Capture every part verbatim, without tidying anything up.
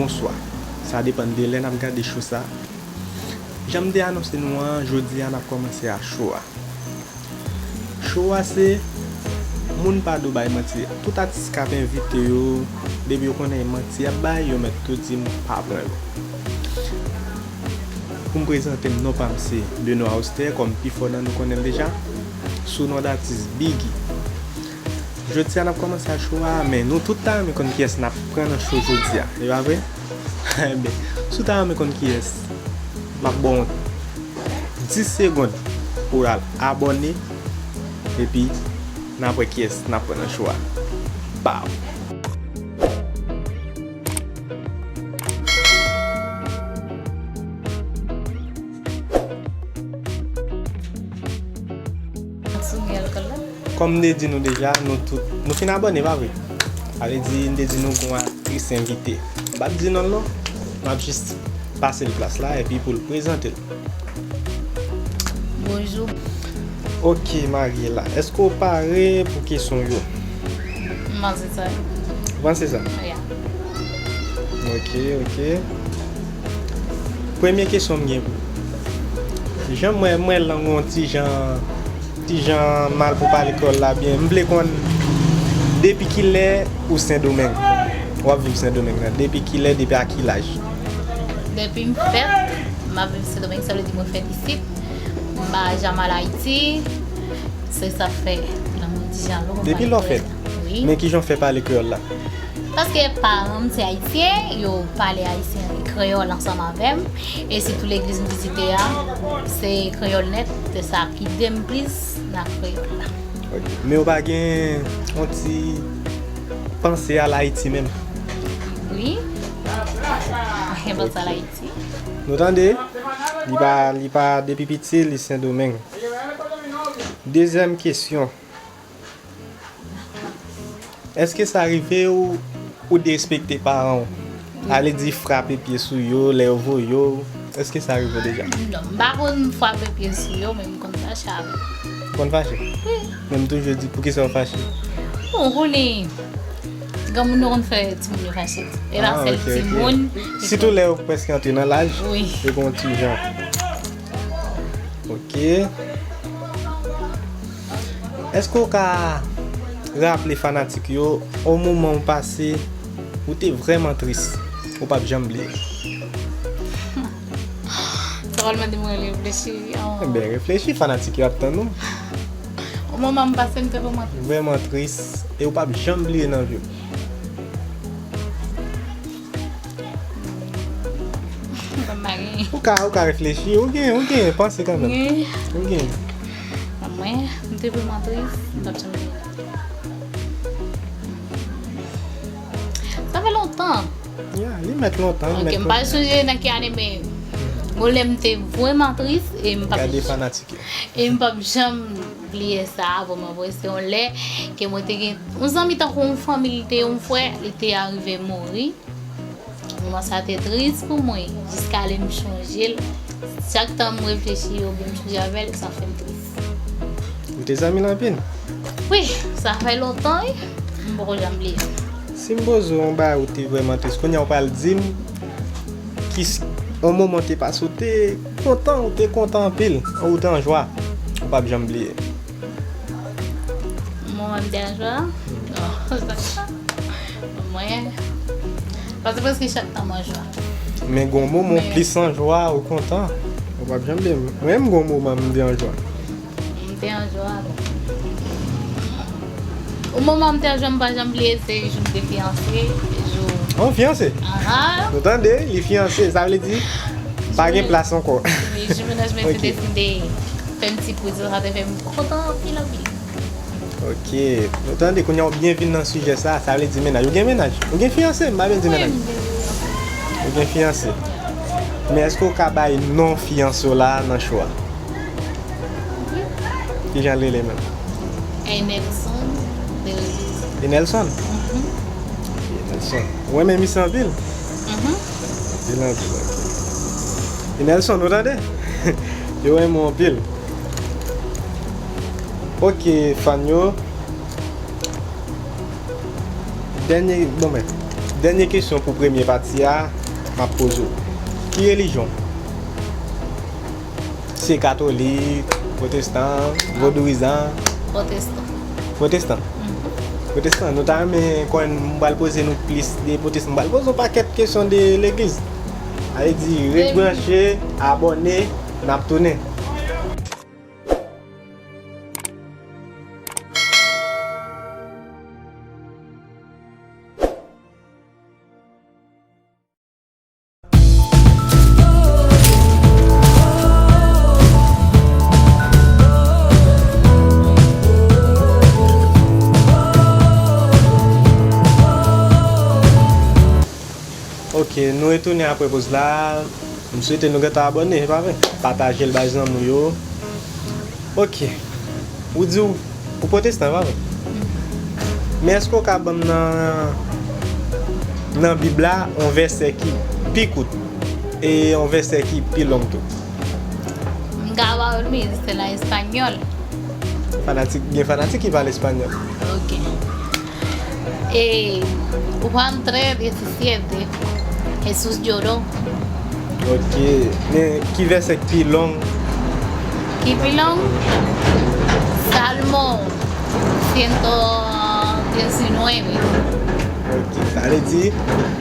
Bonswa. Sa depann de lè n ap gade show sa. Jan m te anonse nou an, jodi a n ap kòmanse a show a. Show a se moun pa dwe bay manti. Tout atis k ap envite yo, depi yo konnen manti y ap bay, yo mèt tou di m pa pran yo. Pou m prezante m, non pa m se Benoît Auster, kòm pifò nan nou konnen l deja, sou non d atis Biggy. Jodi a n ap kòmanse ak show a, men nou tout ta renmen konn kiyès n ap pran nan show jodi a, e pa vre? Enben, si w ta renmen konn kiyès, m ap ba w dis segonn pou w al abòne, epi n ap wè kiyès n ap pran nan show a. Pow! Kòm m te di nou deja, nou tout, nou fin abòne, pa vre? Sa vle di, m te di nou gon aktris envite. M p ap di non l non, m ap jis pase l plas la, epi pou l prezante l. Bonjou. Ok, Mariela, èske w pare pou kesyon yo? M panse sa. Ou panse sa? Ya. Ok, ok. Premye kesyon m gen pou ou. Jan m wè, m wè lang ou yon ti jan, ti jan mal pou pale kreyòl la byen. M vle konn depi kilè ou Sendomeng? W ap viv Sendomeng nan. Depi kilè, depi a ki laj? Depi m fèt, m ap viv Sendomeng, sa vle di mwen fèt isit. M pa janm al Ayiti. Se sa k fè lang mwen ti jan long. Depi lè w fèt? Wi. Men kijan w fè pale kreyòl la? Paske paran m se ayisyen, yo pale ayisyen, kreyòl ansanm avè m. E sitou legliz m vizite a, se kreyòl nèt, se sa k ede m plis nan kreyòl la. Ok. Men w pa gen yon ti panse al Ayiti menm? Wi. Mwen gen panse al Ayiti. Nou tande? Li pa, li pa depi piti, li Sendomeng. Dezyèm kesyon. Èske sa rive w, ou derespekte paran w? Ale di frape pye sou yo, lè yo voye w. Èske sa rive w deja? Non, m pa konn frape pye sou yo, men m konn fache avè yo. Ou konn fache? Wi. Men m toujou di, poukisa w fache? Bon, ou konnen, granmoun yo konn fè timoun yo fache tou. E pa sèl timoun. Sitou lè yo prèske antre nan laj, wi, yo gen yon ti jan. Ok. Èske w ka raple fanatik yo yon moman w pase ou te vrèman tris, ou p ap janm bliye? Sa pral mande mwen reflechi. Enben, reflechi, fanatik yo ap tann ou. Yon moman m pase, m te vrèman tris. Vrèman tris, e ou p ap janm bliye nan vi w. Ou ka, ou ka reflechi, ou gen, ou gen panse kanmenm. Ou gen. Mwen, m te vrèman tris, m p ap janm bliye. Sa fè lontan. Ya, li mèt lontan, li mèt lontan. Ok, m pa sonje nan ki ane, men gon lè m te vrèman tris e m p ap, gade fanatik yo, e m p ap janm bliye sa, vrèman vre. Se yon lè ke mwen te gen yon zanmi tankou yon fanmi, li te yon frè, li te arive mouri. Moman sa te tris pou mwen. Jiska lè m chonje l, chak tan m reflechi oubyen m chonje avè l, sa fè m tris. Ou te zanmi l anpil? Wi, sa fè lontan, wi. M poko janm bliye. Si m poze w yon bagay ou te vrèman tris, kounye a ou pral di m ki s-, yon moman w te pase, ou te kontan, ou te kontan anpil, ou te an jwa, ou p ap janm bliye. Moman m te an jwa? Mwen, paske prèske chak tan m an jwa. Men gon moman w plis an jwa, ou kontan, ou p ap janm bliye. Mwen menm gon moman m te an jwa. M te an jwa. Yon moman m te an jwa, m pa janm bliye, se jou m te fiyanse, jou. Oh, fiyanse? Aha. Nou tande, li fiyanse, sa vle di pa gen plas ankò. Wi, jou mennaj mwen te deside fè m ti koze, sa te fè m kontan anpil, anpil. Ok. Nou tande, kounye a ou byen vin nan sijè sa, sa vle di mennaj. Ou gen mennaj? Ou gen fiyanse? M pa vle di mennaj. Ou gen fiyanse. Men èske ou ka bay non fiyanse w la nan show a? Kijan l rele menm? Enelson Dereliz. Enelson? Mhm. Enelson. Ou renmen misye anpil? Mhm. Anpil, anpil, ok. Enelson, ou tande? Yo renmen w anpil. Ok, fan yo. Dènye, bon, men, dènye kesyon pou premye pati a. m ap poze w. Ki relijyon? Se katolik, pwotestan, vodouyizan? Pwotestan. Pwotestan? Pwotestan. Nou ta renmen konnen, m pral poze nou plis de pwotestan. M pral poze yon pakèt kesyon de legliz. Ale di, ret branche, abòne, n ap tounen. Ok, nou retounen apre poz la. M swete nou gentan abòne, e pa vre? Pataje l bay zanmi w yo. Ok. Ou di w, ou pwotestan, e pa vre? Men èske w ka ban m nan, nan Bib la, yon vèsè ki pi kout e yon vèsè ki pi long tou? M ka ba w li, se nan espanyòl. Fanatik, gen fanatik ki pale espanyòl. Ok. Eh, Juan tres diecisiete, Jesús lloró. Ok. Men ki vèsè ki pi long? Ki pi long? Salmo ciento diecinueve. Ok. Sa vle di,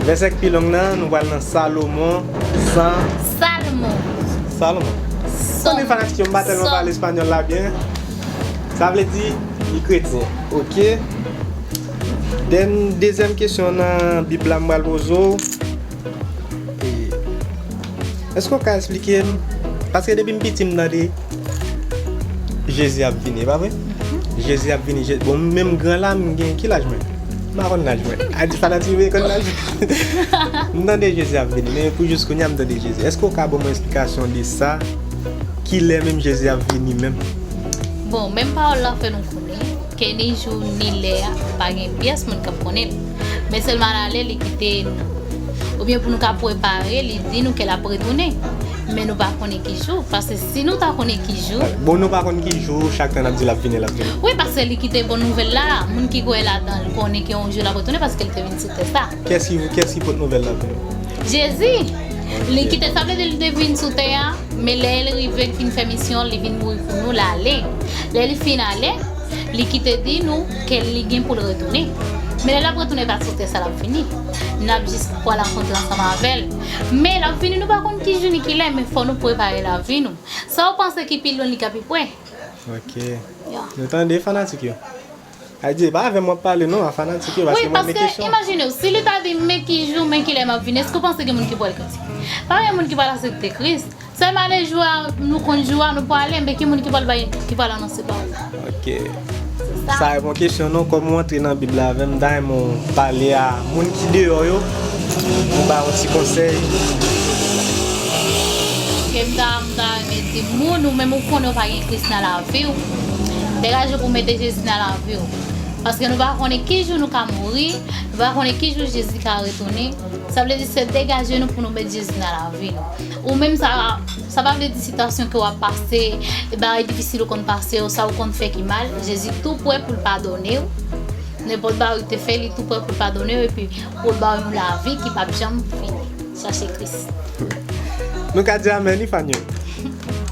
vèsè ki pi long nan, nou pral nan Salomon san. Salmo. Salomon. Son. Konnen fanatik yo, m pa tèlman pale espanyòl la byen. Sa vle di, li kretyen. Ok. Den, dezyèm kesyon nan Bib la m pral poze w. E, èske w ka eksplike m? Paske depi m piti, m tande Jezi ap vini, e pa vre? Jezi ap vini. Je-, bon, menm gran la, m gen ki laj mwen? M pa konn laj mwen. A di fanatik yo konn laj mwen. M tande Jezi ap vini, men pou jis kounye a, m tande Jezi. Èske w ka ban mwen eksplikasyon de sa? Kilè menm Jezi ap vini menm? Bon, menm pawòl la fè nou konnen ke ni jou ni lè a, pa gen pyès moun k ap konnen l. Men sèlman l ale, li kite nou. Oubyen pou nou ka prepare, li di nou ke l ap retounen. Men nou pa konnen ki jou, paske si nou ta konnen ki jou. Bon, nou pa konn ki jou, chak tan n ap di l ap vini, l ap vini. Wi, paske li kite bon nouvèl la. Moun ki kwè ladan l konnen ke yon jou l ap retounen paske l te vin sou tè sa. Kiyès ki, kiyès ki pot nouvèl la pou nou? Jezi. Li kite, sa vle di li te vin sou tè a, men lè l rive, l fin fè misyon, li vin mouri pou nou, l ale. Lè li fin ale, li kite di nou ke li gen pou l retounen. Men lè l ap retounen, pa sou tè sa l ap vini. N ap jis pral rankontre ansanm avè l. Men l ap vini, nou pa konn ki jou ni ki lè, men fò nou prepare lavi nou. Sa w panse ki pi lwen, li ka pi pre. Ok. Ya. Nou tande fanatik yo. Adye, pa avè m w ap pale non, a fanatik yo, paske mwen men kesyon. Wi, paske imajine w, si li ta di, "Men ki jou, men kilè m ap vini," èske w panse gen moun ki pral kritike? Pa gen moun ki pral aksepte Kris. Sèlman lè jou a, nou konn jou a, nou pral ale, men ki moun ki pral bay, ki pral anonse pawòl la? Ok. Se sa. Sa e bon kesyon non, kòm ou antre nan Bib la avè m, m ta renmen w pale a moun ki deyò yo, pou ba yon ti konsèy. Ke m ta, m ta renmen di moun, ou menm ou konnen w pa gen Kris nan lavi w, degaje w pou w mete Jezi nan lavi w. Paske nou pa konnen ki jou nou ka mouri, nou pa konnen ki jou Jezi ka retounen. Sa vle di se degaje nou pou nou met Jezi nan lavi nou. Ou menm sa, sa pa vle di sitiyasyon ke w ap pase, e bagay difisil ou konn pase yo, sa ou konn fè ki mal, Jezi tou prè pou l padone w. Nenpòt bagay ou te fè, li tou prè pou l padone w epi pou l ba w yon lavi ki p ap janm fini. Chache Kris. Nou ka di amèn, wi, fan yo.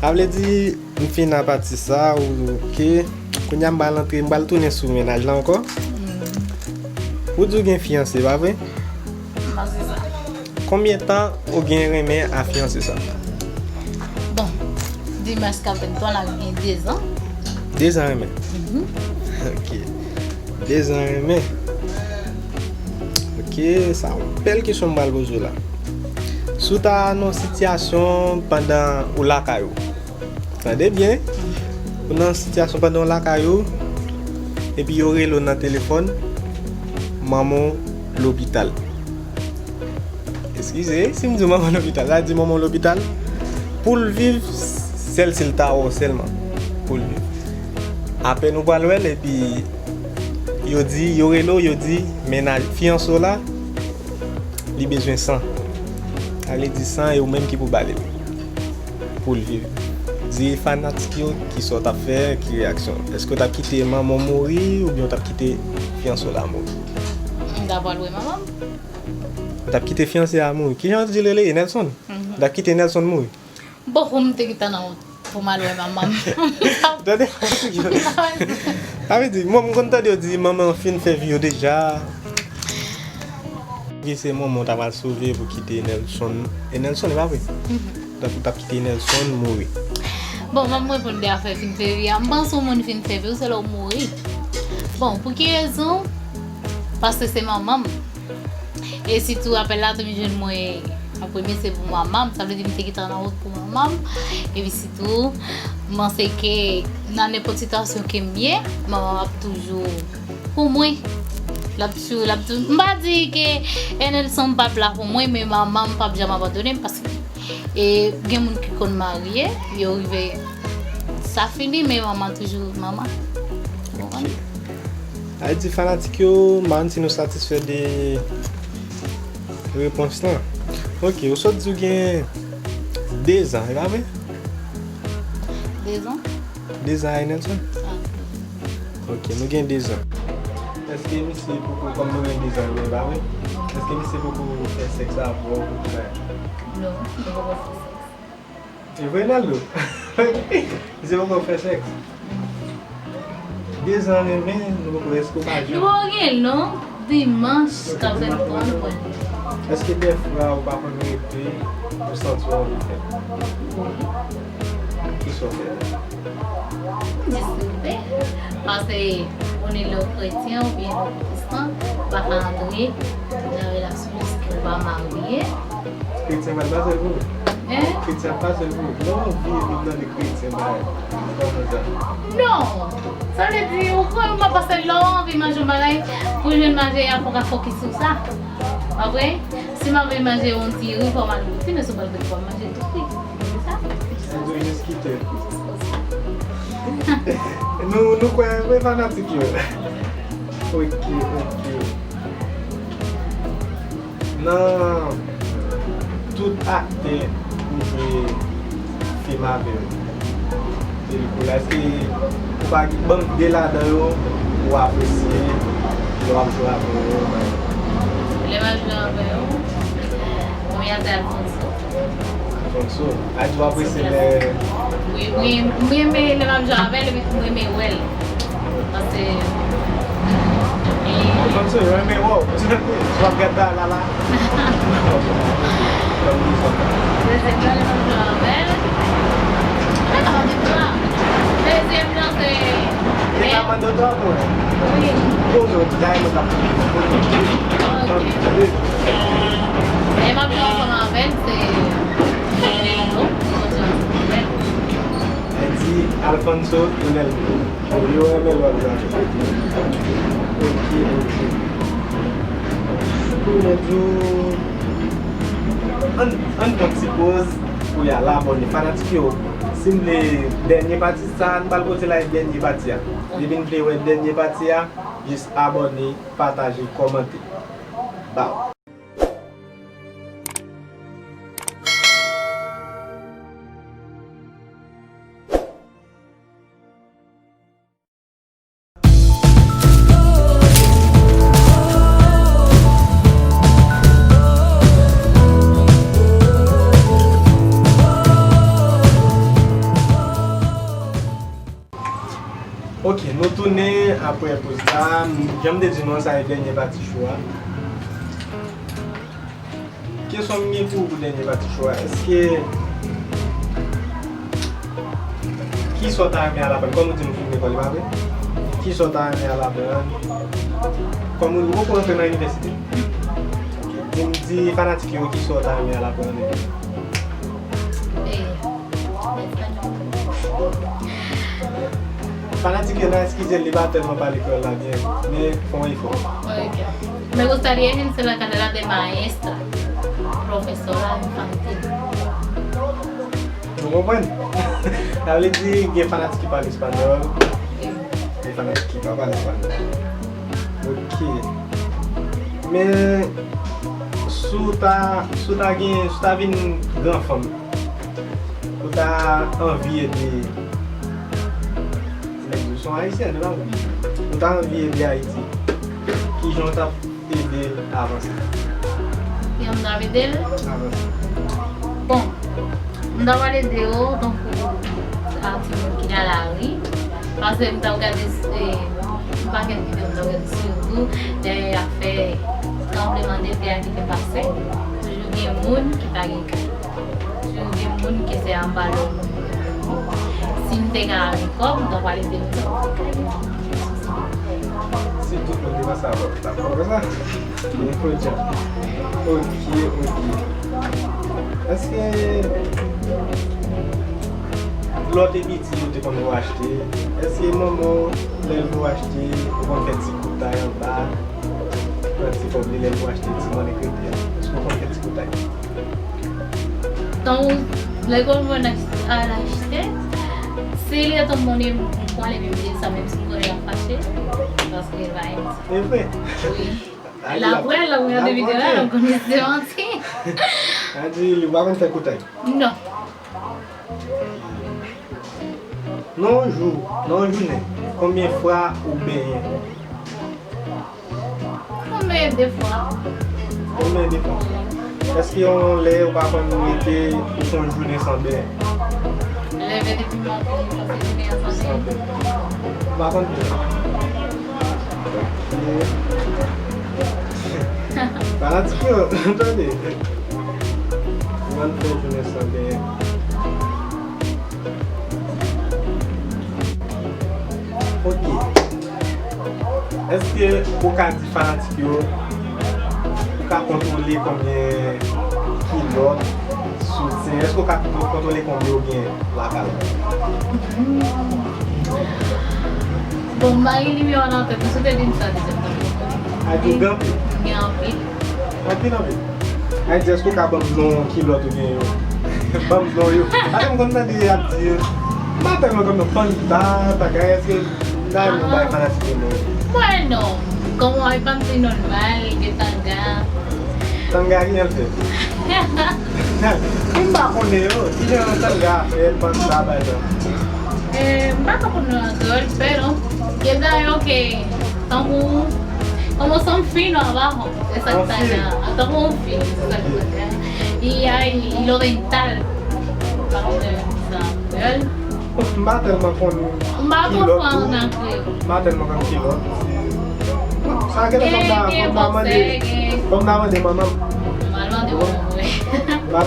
Sa vle di, m fin a pati sa, ou, ok. Kounye a m pral antre, m pral tounen sou mennaj la ankò. Ou di w gen fiyanse, pa vre? Bon, se sa. Konbyen tan ou gen renmen a fiyanse sa? Bon, dimanch k ap vin twa la, gen dezan. Dezan renmen? Mhm. Ok. Dezan renmen. Ok, sa yon bèl kesyon m pral poze w la. Si w ta nan yon sitiyasyon pandan ou lakay ou, tande byen, ou nan sitiyasyon pandan w lakay ou, epi yo rele w nan telefòn, manman w lopital. Eskize, si m di w manman w lopital, sa di manman w lopital, pou l viv, sèl si l ta wè w sèlman, pou l viv. Apèn ou pral wè l, epi yo di, yo rele w, yo di, mennaj, fiyanse w la, li bezwen san. Sa vle di san, e ou menm ki pou ba li l pou l viv. Di fanatik yo kisa w t ap fè, ki reyaksyon. Èske w t ap kite manman w mouri oubyen w t ap kite fiyanse w la mouri? M ta pral wè manman m. Ou t ap kite fiyanse a mouri. Kijan w di l rele? Enelson? Ou t ap kite Enelson mouri? Bon, pou m te gentan nan wont pou m al wè manman m. Tande. Sa vle di, mwen m konn tande yo di manman w fin fè vi yo deja. Ki se manman w ta pral sove pou kite Enelson. Enelson, e pa vre? Donk, ou t ap kite Enelson mouri. Bon, m ap reponn de afè fin fè vi a. M panse yon moun fin fè vi w, se lè w mouri. Bon, pou ki rezon? Paske se manman m. E sitou apèl la tou vin jwenn mwen an premye se pou manman m, sa vle di m te gentan nan wout pou manman m. Epi sitou, m panse ke nan nenpòt sitiyasyon ke m ye, manman m ap toujou pou mwen. L ap toujou, l ap toujou. M pa di ke Enelson p ap la pou mwen, men manman m p ap janm abandone m paske e gen moun ki konn marye, yo rive sa fini, men manman toujou manman. Ou konprann? Sa vle di fanatik yo, m pa konn si nou satisfè de repons lan. Ok, ou sot di w gen dezan, e pa vre? Dezan? Dezan a Enelson? Ah. Ok, nou gen dezan. Èske misye poko, kòm nou gen dezan yo, e pa vre? Èske misye poko fè sèks avè w pou bagay? Non, nou poko fè sèks. E vre, Naldo? Misye poko fè sèks? Dezan renmen, nou poko, èske w pa Nou poko gen non, dimanch k ap vin pran nou pran. Èske dèfwa ou pa konn rete, ou santi w anvi fè? Kisa w fè? M disfrite. Paske ou ni lè w kretyen oubyen lè w pwotestan, ou pa ka antre nan relasyon jiske ou pa marye. Kretyen pral pase l pou ou. Hein? Kretyen ap pase l pou ou. Non, anvi epi w tande kretyen bay. Kòman sa? Non! Sa vle di, ou kwè ou pa pase l lè w anvi manje yon bagay, pou jwenn manje a, pou w ka fokis sou sa. Pa vre? Si m anvi manje yon ti ri, fò m al bouti, men si w pral bouti, fò m manje tout ri. Se sa? Sa dwe jis kite. Nou, nou kwè vre fanatik yo. Ok, ok. Nan tout aktè ki jwe fim avè w, pelikula, èske ou pa ban m de ladan yo ou apresye lè w ap jwe avè yo? Lè m ap jwe avè yo, premye a se Alfonso. Alfonso, a di w apresye lè. Wi, wi, m renmen lè m ap jwe avè l epi tou m renmen wè l. Paske. Alfonso, yo renmen wè w. Sou w ap gade la la. Dezyèm nan, lè m ap jwe avè l. Dezyèm nan, se. E ka mande w twa pou wè. Wi. Poze w, Diamond ap. Ok. Lè m ap jwe ansanm avè l, se Roneldo. Mwen jwe ansanm avè l. Li di Alfonso Roneldo. Yo renmen lòt jan. Ok, ok. Kou mwen di w, ann, ann pran ti poz pou y al abòne. Fanatik yo, si n vle dènye pati sa, n pral pote live dènye pati a. Depi n vle wè dènye pati a, jis abòne, pataje, kòmante. Baw. Ok, nou tounen apre poz la. Jan m te di nou an, sa e dènye pati show a. Kesyon m gen pou ou pou dènye pati show a, èske, kisa w ta renmen al aprann? Kòm ou di nou fin lekòl, e pa vre? Kisa w ta renmen al aprann? Kòm ou, ou poko rantre nan inivèsite? Ok. Di m, di fanatik yo kisa w ta renmen al aprann epi. Eh, Fanatik yo nan eskize l, li pa tèlman pale kreyòl la byen, men fè yon efò. Ok. Me gustaría ejercer la carrera de maestra, profesora infantil. Nou konprann? Sa vle di gen fanatik ki pale espanyòl, gen fanatik ki pa pale espanyòl. Ok. Men, si w ta, si w ta gen, si w ta vin gran fanm, ou ta anvi ede, nèg yo se yon ayisyen, se pa vre? Ou ta anvi ede Ayiti. Kijan w t ap ede l avanse? Yon m ta mete l. Bon, m ta pale de yo tankou a timoun ki nan lari. Paske m t ap gade, eh, yon pakèt videyo m t ap gade sou YouTube, lè y ap fè tranblemanntè a ki te pase. Toujou gen moun ki pa gen kay. Toujou gen moun ki se anba lòt moun. Si m te ka gen kòb, m ta pale de m. Si tout moun te panse avè w, t ap konn konsa. Ok, ok. Èske lè w te piti, ou te konn vou achte? Èske manman w, lè l vou achte, ou konn fè ti koutay anba? Pran ti kòb li, lè l vou achte ti monnen kredi a? Èske ou konn fè ti koutay? Tankou lè l konn voye al achte, si li te monnen m pran l epi m di l sa, menm si m konnen l ap fache, paske l pa renmen sa. E vre? Wi. L ap wè, l ap gade videyo a, l ap konnen se manti. Sa di, li pa konn fè koutay? Non. Nan yon jou, nan yon jounen, konbyen fwa ou benyen? Konbyen de fwa? Konbyen de fwa? Èske yon lè ou pa konn rete, ou fè yon jounen san benyen? Leve depi maten, pase jounen an san benyen. San benyen. Ou pa konn benyen? Fanatik yo, tande. Ou konn fè jounen san benyen. Ok. Èske ou ka di fanatik yo, ou ka kontwole konbyen kilòt, soutyen, èske ou ka kontwole konbyen ou gen lakay ou? Bon, m pa gen nimewo a nan tèt mwen, si w te di m sa deja, m t ap konprann. A di w gen anpil? M gen anpil. Anpil, anpil. Ay, di, èske w ka ban m non kilòt ou gen yo? Ban m non yo. Paske m konn tande y ap di, m pa tèlman konn non, panda, bagay, èske m ta renmen bay fanatik yo non? Mwen non. Kòman w ap di non mal, gen tanga. Tanga ki jan l fèt? M pa konnen yo. Ki jan tanga fèt, panda, bagay sa? Eh, m pa ka konn non ankò, pèdon. Gen dayè ke tankou, como son fino abajo. Se sa k ta gen an. Tankou yon fil, se sa k ta gen an. Y hay hilo dental. M pa konn sa. M pa tèlman konn kilòt tou. M pa tèlman konn kilòt. Sa gen lè fò m ta, fò m ta mande, fò m ta mande manman m. M al mande manman m, wi. M pa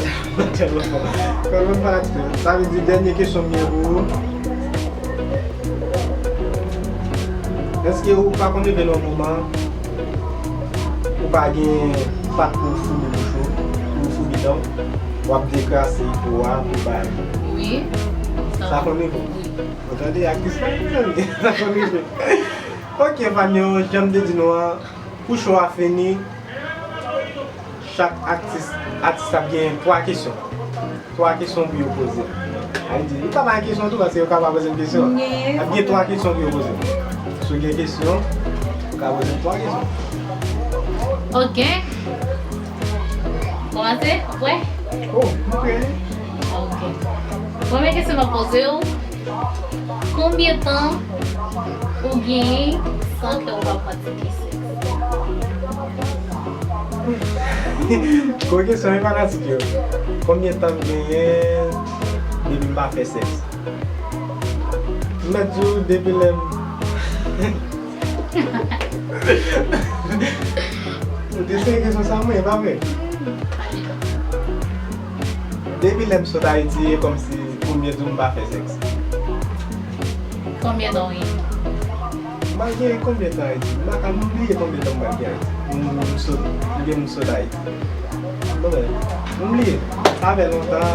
tèlman konn. Kòman m pa di? Sa vle di dènye kesyon m gen pou ou. Èske ou pa konn rive nan yon moman ou pa gen pat pou w foubi bouch ou, pou w foubi dan w, w ap dekrase po a pou bay? Wi. Sa konn rive w? Wi. Ou tande aktris la, mezanmi? Sa konn rive. Ok, fanm yo, jan m te di nou an, pou show a fini, chak atis, atis ap gen twa kesyon. Twa kesyon pou yo poze. Sa vle di, ou ka bay kesyon tou, paske yo ka pa poze m kesyon. Ap gen twa kesyon pou yo poze. Si w gen kesyon, ou ka poze m twa kesyon. Ok. Kòmanse? Ou prè? Oh, m prè. Ok. Premye kesyon m ap poze w, konbyen tan ou genyen san ke w pa pratike sèks? Gwo kesyon wi fanatik yo. Konbyen tan m genyen depi m pa fè sèks? M mèt di w depi lè m Ou te sere kesyon sa mwen, e pa vre? Depi lè m sot Ayiti, e kòmsi pou m di w m pa fè sèks. Konbyen tan w gen? M pa gen konbyen tan Ayiti. M pa ka, m bliye konbyen tan m pral gen Ayiti. M, m sot, m gen m sot Ayiti. Bon, m bliye. Sa fè lontan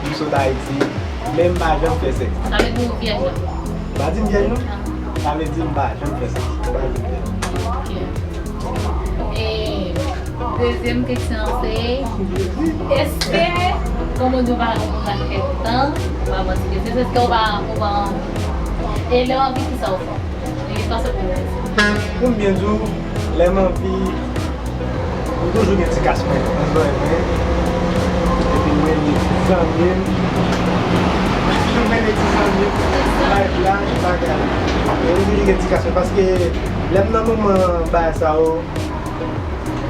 m sot Ayiti, men m pa janm fè sèks. Sa vle di w vyèj la? M pa di m vyèj non. Sa vle di m pa janm fè sèks. M pa di m vyèj. Ok. E dezyèm kesyon an se, èske, kòm ou di w pa gen yon moun nan fè tan, ou pa pratike sèks, èske ou pa, ou pa, e lè w anvi kisa ou fè? Li pase pou mwen. Pou m byen di w, lè m anvi, m toujou gen ti kas mwen nan zòrèy mwen. Epi m rele ti zanmi m. M rele ti zanmi m. Bay plaj, bagay. E m toujou gen ti kas mwen. Paske lè m nan moman bagay sa yo,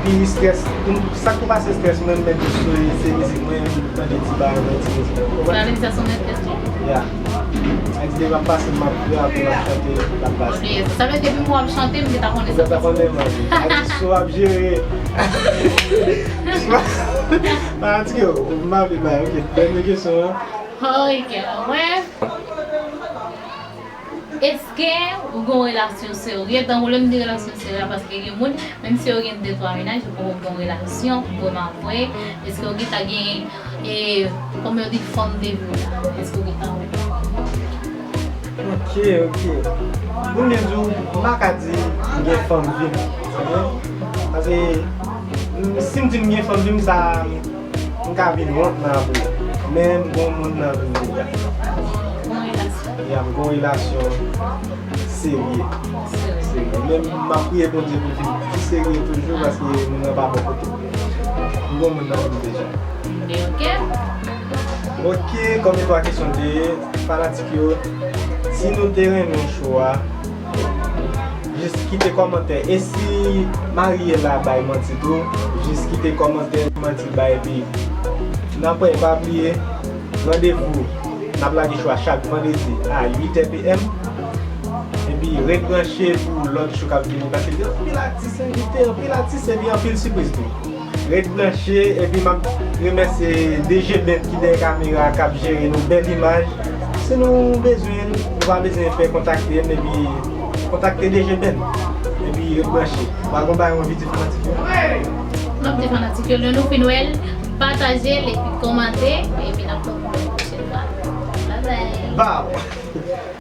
Pi strès, pou m, sa k pou pase strès mwen, m mèt sou se mizik mwen, m tande ti bagay mwen, ti mizik mwen. Ou konprann? Sa vle di sa se yon strès tou? Ya. Sa di depi m ap pase, m ap rape, m ap chante, l ap pase. Ok, sa vle di depi m wè w ap chante, m gentan konnen sa. Ou gentan konnen, man. Sa di si w ap jere. Fanatik yo, m pa vle bay, ok. Dènye kesyon an. Ok, mwen. Èske ou gen yon relasyon serye? Tankou lè m di relasyon serye a, paske gen moun, menm si yo gen de twa mennaj, yo poko gen yon relasyon vrèman vre. Èske ou gentan gen, e, kòm yo di, femme de vie w la? Èske ou gentan wè? Ok, ok. Pou m byen di w, m pa ka di m gen fanm vi m. Ok? Paske, m, si m di m gen fanm vi m, sa, m ka vin wont nan apre. Men m gen yon moun nan vi m deja. Bon relasyon. Ya, m gen yon relasyon serye. Serye. Serye. Men m ap priye Bondye pou l vin pi serye toujou paske moun nan pa bò kote m. M gen yon moun nan vi m deja. Ok, ok. Ok, kòm e twa kesyon te ye, fanatik yo, si nou te renmen show a, jis kite kòmantè. E si Mariela bay manti tou, jis kite kòmantè, manti bay, epi n ap wè, pa bliye, randevou, n ap lage show a chak vandredi a uit è p m. Epi ret branche pou lòt show k ap vini, paske gen anpil atis envite, anpil atis, epi anpil sipriz tou. Ret branche, epi m ap remèsye D J Band ki dèyè kamera k ap jere nou bèl imaj. Si nou bezwen l, nou pa bezwen pè kontakte m, epi kontakte D J Band. Epi ret branche. Ou pa gon bagay ou anvi di fanatik yo? M ap di fanatik yo, lè nou fin wè l, pataje l epi kòmante, epi n ap wè w pou yon pwochèn fwa. Bye bye! Bow!